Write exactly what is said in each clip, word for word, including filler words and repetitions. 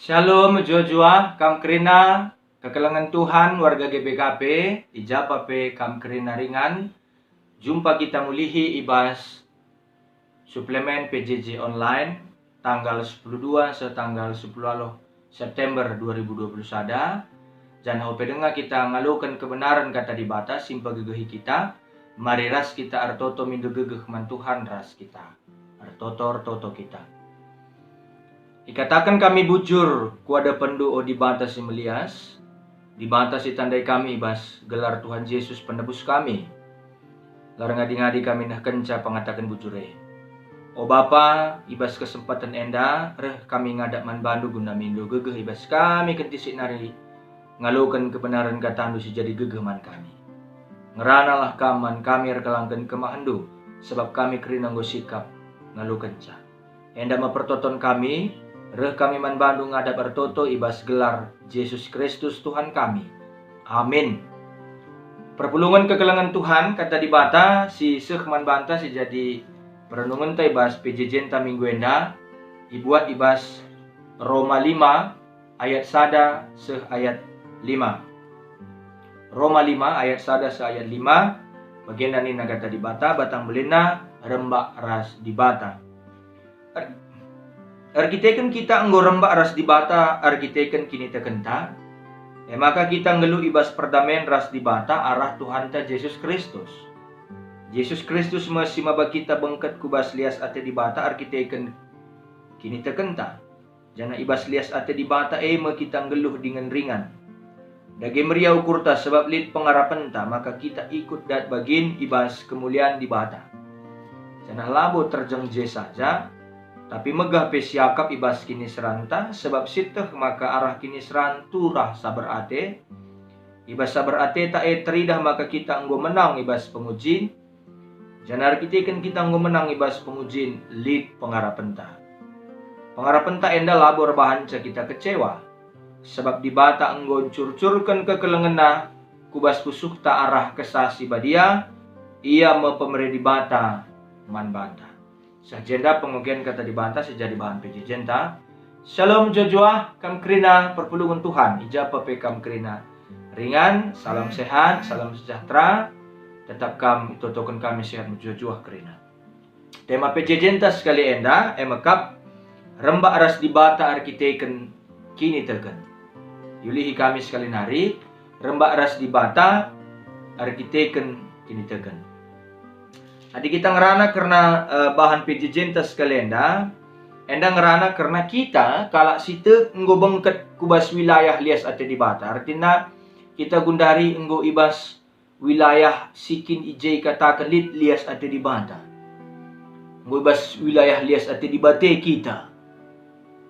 Shalom, mejuah-juah kam kerina, kekelengen Tuhan, warga G B K P, i ja pa pe kam kerina ringan. Jumpa kita mulihi i bas suplemen P J J online, tanggal sepuluh dua seh tanggal sepuluh September dua ribu dua puluh sada, janah ope denga kita ngaloken kebenaren Kata Dibata si mpegegehi kita, mari ras kita ertoto mindo gegeh man Tuhan ras kita. Ertoto-ertoto kita. Ikataken kami bujur ku adapenndu, o Dibata si melias, Dibata si tandai kami i bas gelar Tuhan Jesus Penebus kami. La erngadi-ngadi kami nehkenca pengataken bujur e. O Bapa, i bas kesempaten enda reh kami ngadap man bandu guna mindo gegeh i bas kami kentisik nari ngaloken kebenaren katandu si jadi gegeh man kami. Ngeranalah kam man kami erkelangken kemahenndu, sabap kami kerina enggo sikap ngalokenca. Enda me pertoton kami, reh kami man bandu ngadap ertoto i bas gelar Jesus Kristus Tuhan kami. Amin. Perpulungen kekelengen Tuhan, Kata Dibata si seh man banta si jadi perenungenta i bas P J J-nta minggu enda, ibuat i bas Roma lima ayat sada seh ayat lima. Roma lima ayat sada seh ayat lima, bagenda nina Kata Dibata, batang belinna rembak ras Dibata. Er-, erkiteken kita enggo rembak ras Dibata erkiteken kinitekenta, e maka kita nggeluh i bas perdamen ras Dibata arah Tuhanta Jesus Kristus. Jesus Kristus me si maba kita bengket ku bas lias ate Dibata erkiteken kinitekenta, janah i bas lias ate Dibata e me kita nggeluh dingen ringan. Dage meriah ukurta, sebab lit pengarapenta maka kita ikut dat bagin i bas kemulian Dibata. Janah labo terjeng je saja, tapi megah pe siakap i bas kiniseranta, sebab sieteh maka arah kiniseran turah saber ate. I bas saber ateta e teridah maka kita enggo menang i bas pengujin, janah erkiteken kita enggo menang i bas pengujin, lit pengarapenta. Pengarapenta enda labo erbahanca kita kecewa, sabap Dibata enggo ncurcurken kekelengenNa ku bas pusuhta arah Kesah Si Badia, Ia me pemere Dibata man banta. Seh jenda pengogen Kata Dibata si jadi bahan P J J-nta. Shalom mejuah-juah kam kerina perpulungen Tuhan, i ja pe kam kerina ringan, salam sehat, salam sejahtera. Tetap kam itotoken kami sehat mejuah-juah kerina. Tema P J J-nta sekali enda, e mekap, rembak ras Dibata erkiteken kiniteken. Iulihi kami sekali nari, rembak ras Dibata erkiteken kiniteken. Adi kita ngerana kerna, eh, bahan P J J-nta sekali enda, enda ngerana kerna kita kalak si tek enggo bengket ku bas wilayah lias ate Dibata. Artina kita gundari enggo i bas wilayah si kin i je ikataken lit lias ate Dibata. Enggo i bas wilayah lias ate Dibata kita.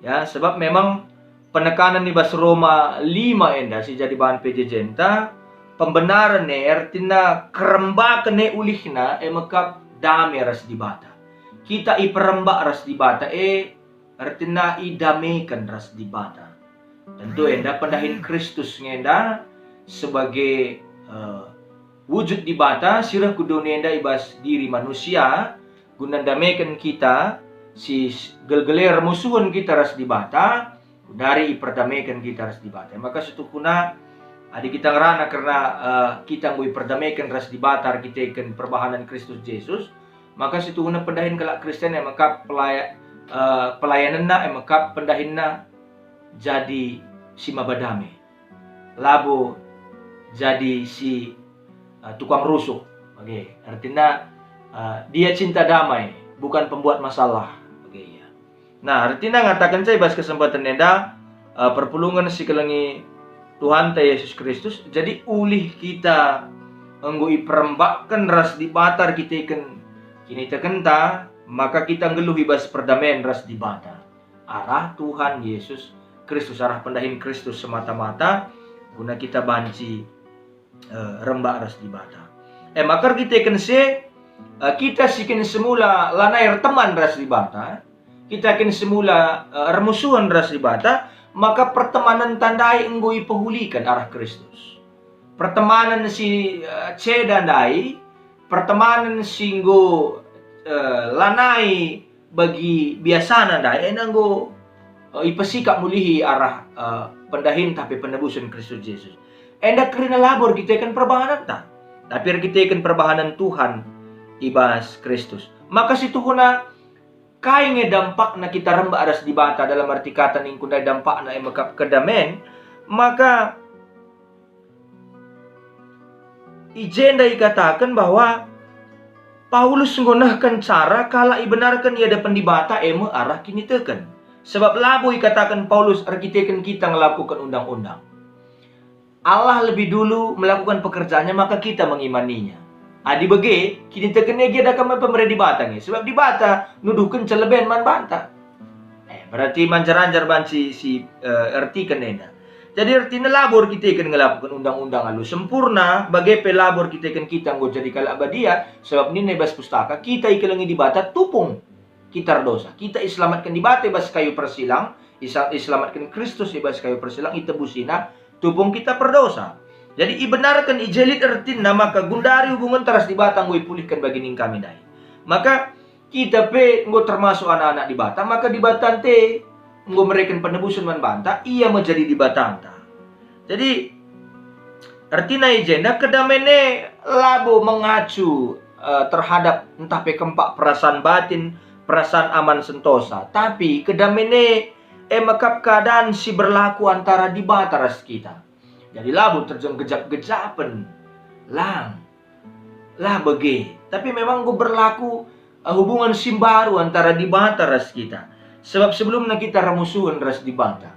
Ya, sebab memang penekanen i bas Roma lima enda si jadi bahan P J J-nta, pembenaren e, ertina kerembaken e ulihna, e mekap dame ras Dibata. Kita iperembak ras Dibata e, ertina idameken ras Dibata. Tentu enda pendahin Kristus ngenda sebagai, eh, wujud Dibata si reh ku doni enda i bas diri manusia, guna ndameken kita si s-, gelgel e ermusuhen kita ras Dibata, gundari iperdameken kita ras Dibata. Maka situhuna, adi kita ngerana kerna, eh, kita enggo iperdameken ras Dibata erkiteken perbahanen Kristus Jesus, maka situhuna pendahin kalak Kristen e mekap pelaya-, eh, pelayanenna, e mekap pendahinna jadi si maba dame. Labo jadi si, eh, tukang rusuh. Oke, artina, eh, dia cinta damai, bukan pembuat masalah. Oke, ya. Nah, artina ngatakenca i bas kesempatan enda, eh, perpulungen si kelengi Tuhanta Yesus Kristus, jadi ulih kita enggo iperembakken ras Dibata erkiteken kinitekenta, maka kita nggeluh i bas perdamen ras Dibata arah Tuhan Yesus Kristus, arah pendahin Kristus semata-mata, guna kita banci, eh, rembak ras Dibata. E maka erkiteken si, eh, kita si kin semula lanai erteman ras Dibata, kita kin semula, eh, ermusuhen ras Dibata, maka pertemanenta ndai enggo ipehuliken arah Kristus. Pertemanen si, eh, ceda ndai, pertemanen si enggo, eh, lanai bagi biasana ndai, enda enggo eh, ipesikap mulihi arah, eh, pendahin tapi penebusen Kristus Jesus. Enda kerina labo erkiteken perbahanenta, tapi erkiteken perbahanen Tuhan i bas Kristus. Maka situhuna, kai nge dampakna kita rembak ras Dibata, dalam arti kata ningku ndai dampakna e mekap kedamen, maka i jenda ikataken bahwa Paulus enggo nehken cara kalak ibenarken i adepen Dibata e me arah kiniteken. Sebab labo ikataken Paulus erkiteken kita ngelakoken undang-undang. Allah lebih dulu melakukan pekerjaannya, maka kita mengimaninya. Adi bage, kiniteken e gia kami pemere Dibata nge, sebab Dibata nuduhkenca leben man banta. Eh, berarti manjar-anjar banci si, eh, ertiken enda. Jadi ertina labo erkiteken ngelakoken undang-undang alu sempurna, bage pe labo erkiteken kita enggo jadi kalak badia, sebab nina i bas pustaka, kita ikelengi Dibata tupung kita erdosa. Kita iselamatken Dibata i bas kayu persilang, isa-, iselamatken Kristus i bas kayu persilang, itebusina, tupung kita perdosa. Jadi ibenarken i je lit ertina maka gundari hubungenta ras Dibata enggo ipulihken bagi ningkami ndai. Maka kita pe enggo termasuk anak-anak Dibata, maka Dibata ente enggo mereken penebusen man banta, Ia me jadi Dibatanta. Jadi, ertina i jenda kedamen e labo mengacu, eh, terhadap ntah pe kempak perasaan batin, perasaan aman sentosa, tapi kedamen e, e mekap keadaan si berlaku antara Dibata ras kita. Jadi labo terjeng gejap-gejapen. Lang. La bage. Tapi memang enggo berlaku, eh, hubungan si mbaru antara Dibata ras kita. Sebab sebelumna kita ermusuhen ras Dibata.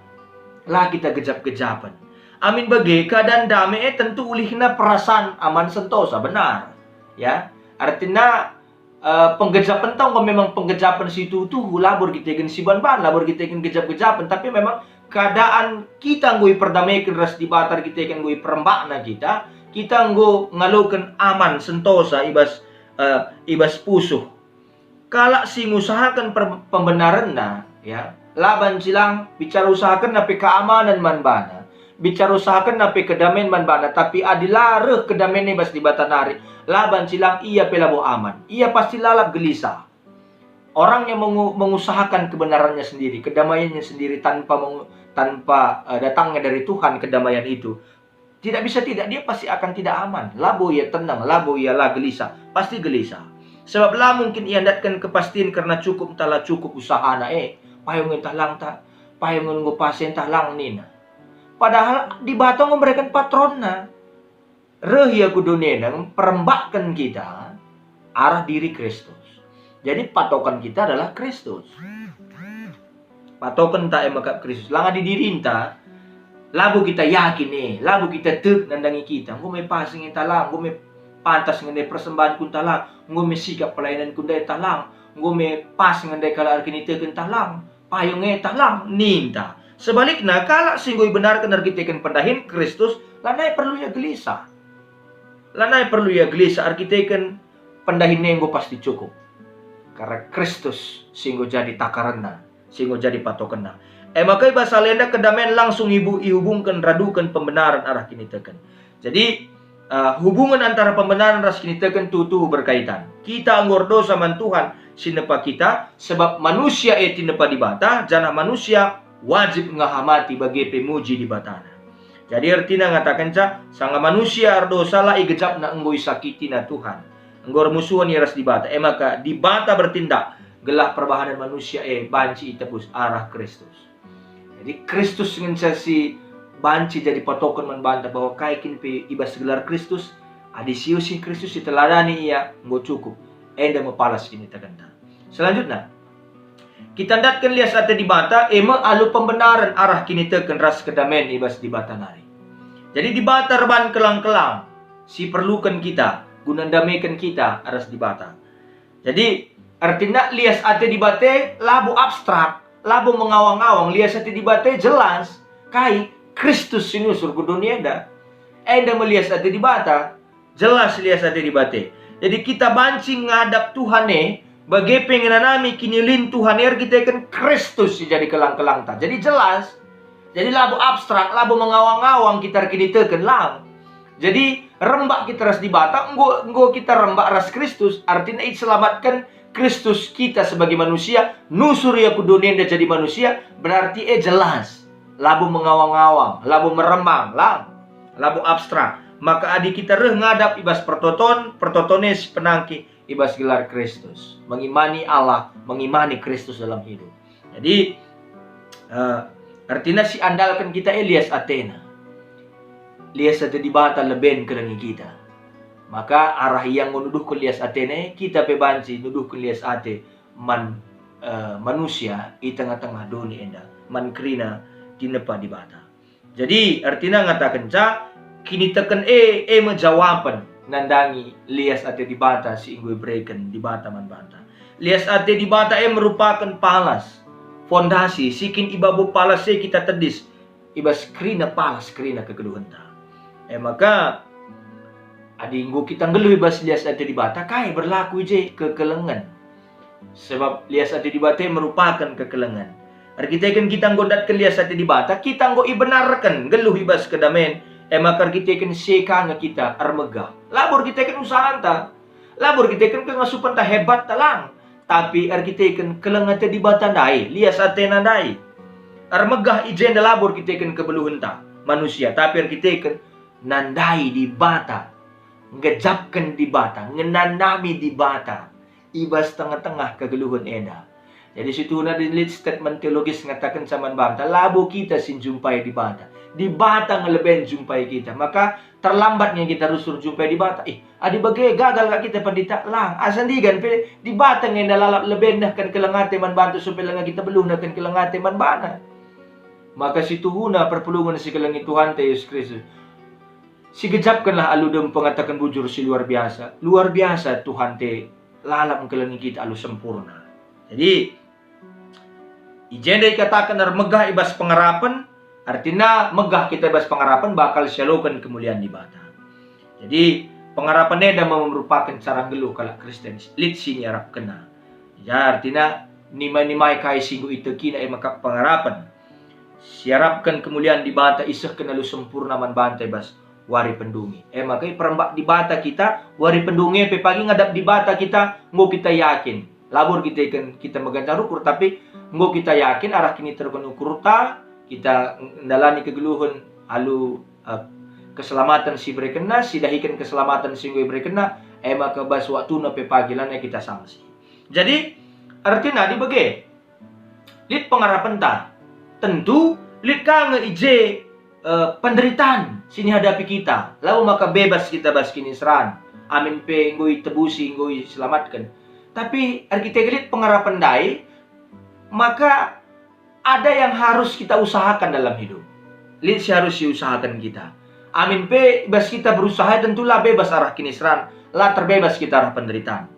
La kita gejap-gejapen. Amin bage, keadaan dame e tentu ulihna perasaan aman sentosa, benar. Ya, artina, eh, penggejapenta enggo memang penggejapen si tuhu-tuhu, labo erkiteken si ban-ban, labo erkiteken gejap-gejapen, tapi memang keadaan kita enggo iperdameken ras Dibata erkiteken enggo iperembakna kita, kita enggo ngaloken aman sentosa i bas, eh, i bas pusuh. Kalak si ngusahaken per-, pembenarenna, ya, la banci lang, bicara usahakenna pe keamanen man bana, bicara usahakenna pe kedamen man bana, tapi adi la reh kedamen e bas Dibata nari, la banci lang, ia pe labo aman. Ia pasti lalap gelisah. Orang yang mengu-, mengusahakan kebenarannya sendiri, kedamaiannya sendiri tanpa mengu-, tanpa, eh, datangnya dari Tuhan kedamaian itu, tidak bisa tidak, dia pasti akan tidak aman. Labo ia tenang, labo ia la gelisah, pasti gelisah. Sebab la mungkin iandatken kepastian kerna cukup ntah la cukup usahana e. Payung e ntah lang ta, payung e enggo pase ntah lang nina. Padahal Dibata enggo mereken patronna. Reh ia ku doni enda perembakken kita arah diri Kristus. Jadi patoken kita adalah Kristus. Patoken ta e mekap Kristus. Lang adi dirinta, labo kita yakin e, labo kita tek nandangi kita. Enggo me pas nge ntah lang, enggo me pantas nge ndai persembahanku ntah lang, enggo me sikap pelayananku ndai ntah lang, enggo me pas nge ndai kalak erkiniteken ntah lang, payung e ntah lang, ninta. Sebalikna, kalak si enggo ibenarken erkiteken pendahin Kristus, lanai perlu ia gelisah. Lanai perlu ia gelisah erkiteken pendahin e enggo pasti cukup. Karena Kristus si enggo jadi takarenna, si enggo jadi patokenna. E maka i bas hal enda kedamen langsung ibu-, ihubungken raduken pembenaran arah kiniteken. Jadi, eh, hubungen antara pembenaran ras kiniteken tuhu-tuhu berkaitan. Kita enggo erdosa man Tuhan si nepa kita, sebab manusia e tinepa Dibata, janah manusia wajib ngahamati bage pe muji Dibatana. Jadi ertina ngatakenca, sanga manusia erdosa la igejapna enggo isakitina Tuhan. Enggo ermusuhen ia ras Dibata. E maka Dibata bertindak gelah perbahanen manusia e banci itebus arah Kristus. Jadi Kristus ngenca si banci jadi patoken man banta bahwa kai kin pe i bas gelar Kristus, adi siusih Kristus siteladani ia, enggo cukup. Enda me palas kinitekenta. Selanjutna, kita ndatken lias ate Dibata, e me alu pembenaren arah kiniteken ras kedamen i bas Dibata nari. Jadi Dibata erban kelang-kelang si perluken kita guna ndameken kita ras Dibata. Jadi, ertina lias ate Dibata labo abstrak, labo mengawang-awang. Lias ate Dibata jelas, kai? Kristus si nusur ku doni enda. Enda me lias ate Dibata, jelas lias ate Dibata. Jadi kita banci ngadap Tuhan e, bage pe ngenanami kinilin Tuhan e erkiteken Kristus si jadi kelang-kelangta. Jadi jelas. Jadi labo abstrak, labo mengawang-awang kita erkiniteken, lang. Jadi rembak kita ras Dibata, enggo, enggo kita rembak ras Kristus, artina iselamatken Kristus kita sebagai manusia, nusur ia ku doni enda jadi manusia, berarti e jelas. Labo mengawang-awang, labo meremang, lang, labo abstrak. Maka adi kita reh ngadap i bas pertoton, pertoton e si penangki i bas gelar Kristus. Mengimani Allah, mengimani Kristus dalam hidup. Jadi, eh, ertina si andalken kita e lias atena. Lias ate Dibata leben kelengi kita. Maka arah ia enggo nuduhken lias atena e, kita pe banci nuduhken lias ate man, eh, manusia i tengah-tengah doni enda, man kerina tinepa Dibata. Jadi, ertina ngatakenca, kiniteken e, e me jawapen nandangi lias ate Dibata si enggo ibereken Dibata man banta. Lias ate Dibata e merupaken palas, fondasi, si kin i babo palas e kita tedis i bas kerina palas, kerina kegeluhenta. E maka, adi enggo kita nggeluh i bas lias ate Dibata, kai berlaku i je? Kekelengen. Sebab lias ate Dibata e merupaken kekelengen. Erkiteken kita enggo ndatken lias ate Dibata, kita enggo ibenarken nggeluh i bas kedamen, e maka erkiteken si e ka nge kita ermegah. Labo erkiteken usahanta, labo erkiteken kengasupenta, hebatta, lang, tapi erkiteken keleng ate Dibata ndai, lias atena ndai. Ermegah i jenda labo erkiteken kebeluhenta manusia, tapi erkiteken nandai Dibata, ngejapken Dibata, ngenanami Dibata i bas tengah-tengah kegeluhen enda. Jadi situhuna lit statement teologis ngatakenca man banta, labo kita si njumpai Dibata. Dibata nge leben njumpai kita. Maka terlambat nge kita rusur njumpai Dibata. Ih, adi bage gagal ka kita pendeta? Lang, asa ndigan pe Dibata nge enda lalap leben nehken keleng ate man banta supaya langa kita beluh nehken keleng ate man baNa. Maka situhuna perpulungen si kelengi Tuhanta Yesus Kristus, sigejapkenlah alu dem pengataken bujur si luar biasa. Luar biasa Tuhanta lalap ngkelengi kita alu sempurna. Jadi, i jenda ikataken ermegah i bas pengarapen, artina megah kita i bas pengarapen bakal sialoken kemulian Dibata. Jadi, pengarapen enda me merupaken cara nggeluh kalak Kristen, lit si niarapkenna. Ja, artina nimai-nimai kai si enggo itekina e mekap pengarapen. Siarapken kemulian Dibata isehken alu sempurna man banta i bas wari pendungi. E maka iperembak Dibata kita, wari pendungi pe pagi ngadap Dibata kita, enggo kita yakin. Labo erkiteken kita meganjang ukur, tapi enggo kita yakin arah kiniterken ukurta, kita ndalani kegeluhen alu, eh, keselamaten si iberekenNa, sidahiken keselamaten si enggo iberekenNa, e maka bas waktuna pe pagi lanai kita sangsi. Jadi, ertina adi bage, lit pengarapenta. Tentu lit ka nge i je, eh, penderitaan si nihadapi kita. Labo maka bebas kita bas kiniseran. Amin pe enggo itebusi, enggo iselamatken. Tapi erkiteken lit pengarapen ndai, maka ada yang harus kita usahakan dalam hidup. Lit si harus siusahaken kita. Amin pe bas kita berusaha tentu la bebas arah kiniseran, la terbebas kita arah penderitaan.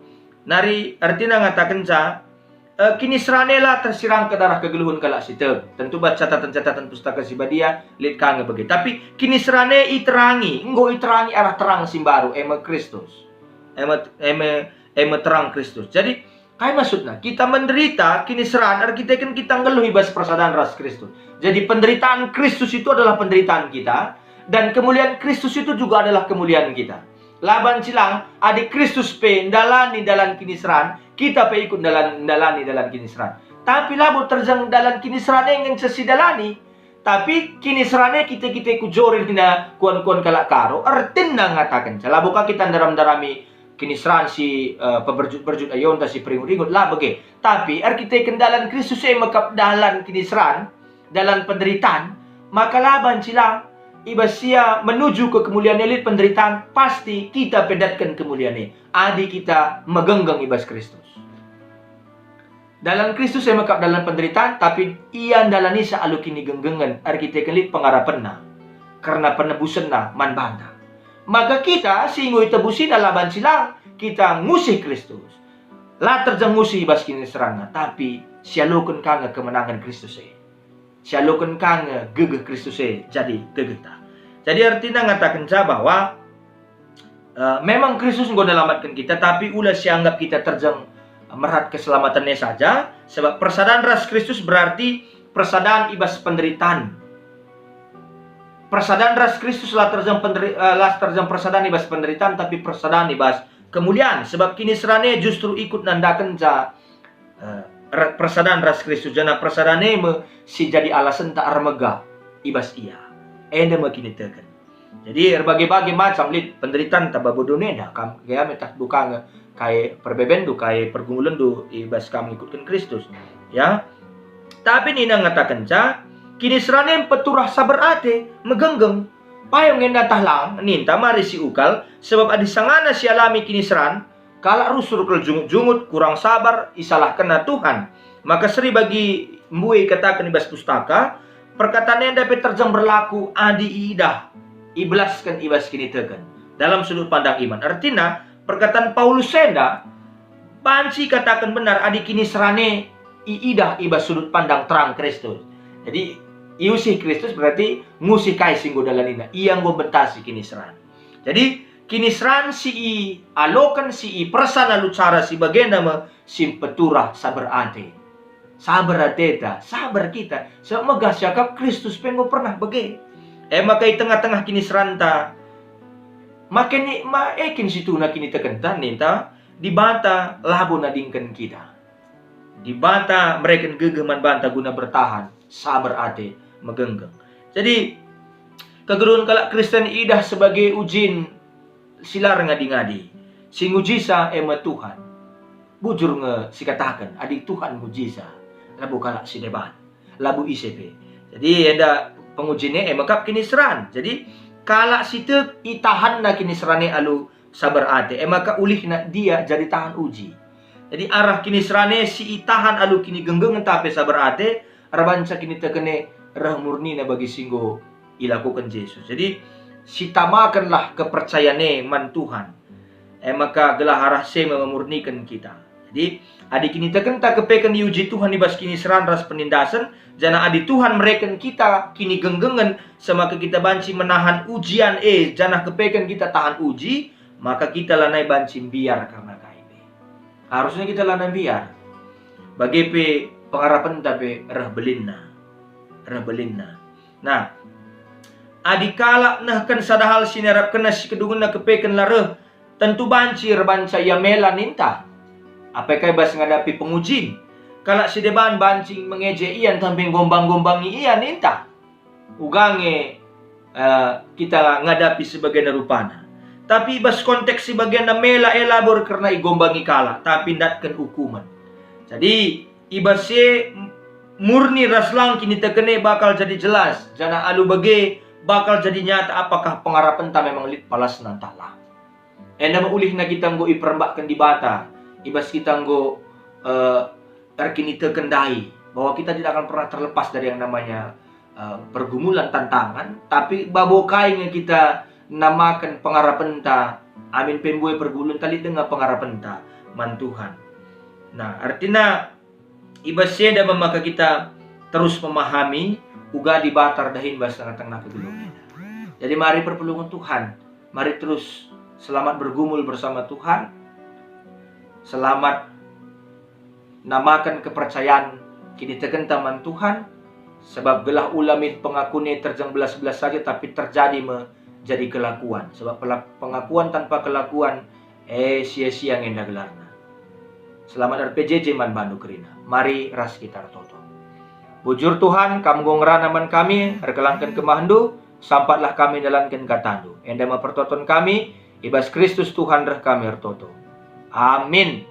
Nari ertina ngatakenca, eh, kiniseran e la tersirangken arah kegeluhen kalak si tek. Tentu bas catatan-catatan Pustaka Si Badia lit ka nge bage. Tapi kiniseran e iterangi, enggo iterangi arah terang si mbaru, e me Kristus. E me, e me, e me terang Kristus. Jadi, kai maksudna? Kita menderita kiniseran erkiteken kita nggeluh i bas persadan ras Kristus. Jadi, penderitaan Kristus itu adalah penderitaan kita, dan kemuliaan Kristus itu juga adalah kemuliaan kita. La banci lang, adi Kristus pe ndalani dalan kiniseran, kita pe ikut ndalan, ndalani dalan kiniseran. Tapi labo terjeng dalan kiniseran e ngenca sidalani, tapi kiniseran e kite-kite kujore nina kuan-kuan kalak Karo, ertina ngatakenca labo ka kita ndaram-ndarami kiniseran si, eh, peberjut-berjut ayonta si peringut-ringut, la bage. Tapi erkiteken dalan Kristus e mekap dalan kiniseran, dalan penderitaan, maka la banci lang, i bas ia menuju ke kemuliaan e lit penderitaan, pasti kita pe ndatken kemuliaan e, adi kita megenggeng i bas Kristus. Dalan Kristus e mekap dalan penderitaan, tapi ia ndalanisa alu kinigenggengen erkiteken lit pengarapenna, kerna penebusenna man banta. Maka kita si enggo itebusina la banci lang kita ngusih Kristus. La terjeng ngusih i bas kiniseranna, tapi sialoken ka nge kemenangen Kristus e. Sialoken ka nge gegeh Kristus e jadi gegehta. Jadi ertina ngatakenca bahwa, eh, memang Kristus enggo nelamatken kita, tapi ula sianggap kita terjeng merat keselamaten e saja, sebab persadan ras Kristus berarti persadan i bas penderitaan. Persadan ras Kristus la terjeng penderi-, eh, la terjeng persadan i bas penderitaan, tapi persadan i bas kemulian, sebab kiniseran e justru ikut nandakenca, eh, er-, persadan ras Kristus, janah persadan e me si jadi alasenta ermega i bas Ia. Enda me kiniteken. Jadi, erbage-bage macam lit penderitanta babo doni enda, kam kegeam tah duka nge kai perbebenndu, kai pergumulenndu i bas kam ngikutken Kristus. Ya. Tapi nina ngatakenca, kiniseran e mpeturah saber ate, megenggeng. Payung enda tah lang, ninta mari si ukal, sebab adi sangana si alami kiniseran, kalak rusur kal jungut-jungut, kurang sabar, isalahkenna Tuhan. Maka seri bagi mbue ikataken i bas pustaka, perkataan enda pe terjeng berlaku adi iidah, ibelasken i bas kiniteken dalam sudut pandang iman. Ertina, perkataan Paulus enda banci ikataken benar adi kiniseran e iidah i bas sudut pandang terang Kristus. Jadi, iusih Kristus berarti ngusih kai si enggo dalanina, Ia enggo mbentasi kiniseran. Jadi, kiniseran si ialoken, si ipersan alu cara si bagenda me si mpeturah saber ate. Saber ateta, saber kita, sebab megah siakap Kristus pe enggo pernah bage. E maka i tengah-tengah kiniseranta, ma kin, ma e kin situhuna kinitekenta, ninta, Dibata labo nadingken kita. Dibata mereken gegeh man banta guna bertahan, saber ate, megenggeng. Jadi, kegeluhen kalak Kristen idah sebagai ujin si la erngadi-ngadi. Si ngujisa e me Tuhan. Bujur nge sikataken, adi Tuhan ngujisa, labo kalak si deban, labo ise pe. Jadi, enda pengujin e, e me kap kiniseran. Jadi, kalak si tek itahanna kiniseran e alu saber ate, e maka ulihna dia jadi tahan uji. Jadi, arah kiniseran e si itahan alu kinigenggengenta pe saber ate, erbanca kiniteken e reh murnina bagi si enggo ilakoken Jesus. Jadi, sitamakenlah kepercayan e man Tuhan. E maka gelah arah si e me memurniken kita. Jadi, adi kinitekenta kepeken iuji Tuhan i bas kiniseran ras penindasen, janah adi Tuhan mereken kita kinigenggengen, semaka kita banci menahan ujian e, janah kepeken kita tahan uji, maka kita lanai banci mbiar kerna kai pe. Harusna kita lanai mbiar. Bage pe pengarapenta pe reh belinna. Reh belinna. Nah, adi kalak nehken sada hal si niarapkenna si kedungenna kepeken la reh, tentu banci erbanca ia mela ninta. Apai kai bas ngadapi pengujin? Kalak si deban banci mengeje ia ntah pe nggombang-gombangi ia ninta. Uga nge, eh, kita ngadapi sebagena rupana. Tapi i bas konteks si bagenda mela e labo kerna igombangi kalak, tapi ndatken ukumen. Jadi, i bas si e murni ras lang kiniteken e bakal jadi jelas, janah alu bage bakal jadi nyata apakah pengarapenta memang lit palasna ntah lang. Enda me ulihna kita enggo iperembakken Dibata, i bas kita enggo, eh, erkiniteken ndai, bahwa kita tidak akan pernah terlepas dari yang namanya, eh, pergumulan, tantangan, tapi babo kai nge kita namaken pengarapenta, amin pe mbue pergulunta lit denga pengarapenta man Tuhan. Nah, artina, i bas si enda me maka kita terus memahami uga Dibata erdahin bas tengah-tengah kegeluhen enda. Jadi mari perpulungen Tuhan, mari terus selamat bergumul bersama Tuhan, selamat namaken kepercayan kinitekenta man Tuhan, sebab gelah ula min pengakun e terjeng belas-belas saja, tapi terjadi me jadi kelakuan. Sebab pela-, pengakuan tanpa kelakuan, eh, sia-sia nge enda gelarna. Selamat R P J J man bandu kerina. Mari ras kita ertoto. Bujur Tuhan, Kam enggo ngerana man kami, erkelangken kemahenNdu, sampatlah kami ndalanken kataNdu. Enda me pertoton kami, i bas Kristus Tuhan reh kami ertoto. Amin.